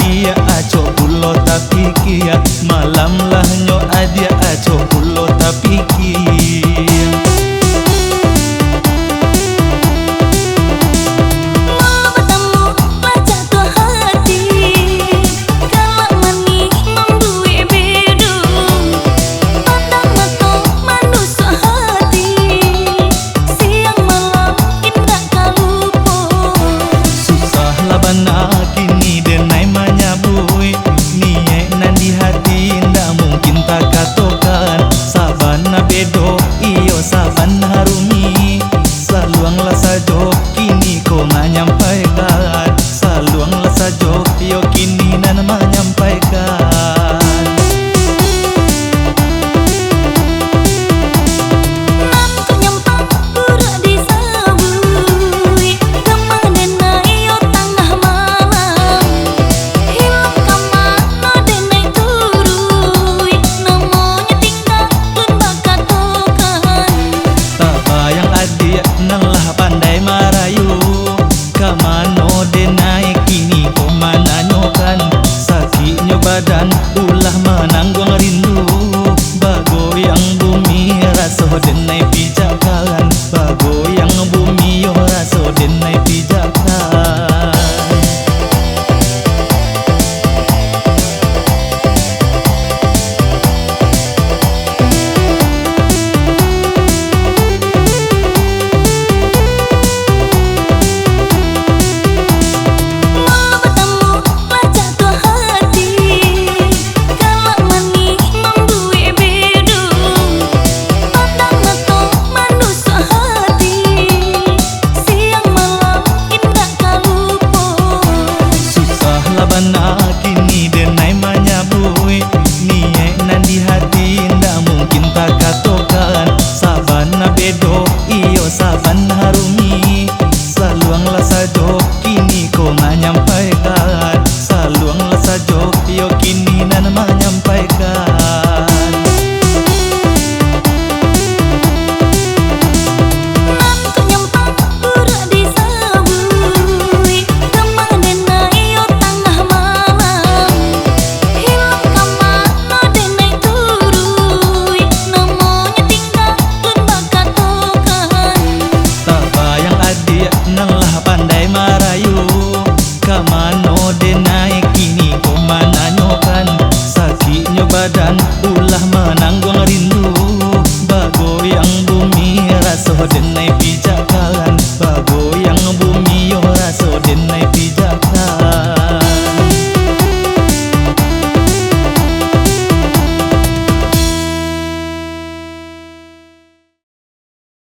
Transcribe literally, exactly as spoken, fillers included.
Adiak acok pulo tapikia, malam lah nyo adiak acok pulo tapikia. Malam batamu lah jatuah hati, galak manih mambuek bedong, pandang mato manusuk hati. Siang malam indak ka lupo. Susah lah bana kini denai manyabuik. Niaik nan di hati indak mungkin takatokan. Sabana bedo, iyo sabana rumik. Saluang lah sajo kini ko manyampaikan. Saluang lah sajo iyo kini nan manyampaikan. Nan ka nyampang buruak disabuik, gamah denai iyo tangah malam. Hilang ka mano denai turuik, namonyo tingga lun bakatokan. Tabayang adiak nan lah pandai marayu, ka mano denai kini ko mananyokan. Sakiknyo badan ulah manangguang rindu, bagoyang bumi raso denai pijakan, bagoyang bumi yo raso denai pijakan. Malam batamu lah jatuah hati, galak manih mambuek bedong, pandang mato manusuk hati. Siang malam indak ka lupo. Susah lah bana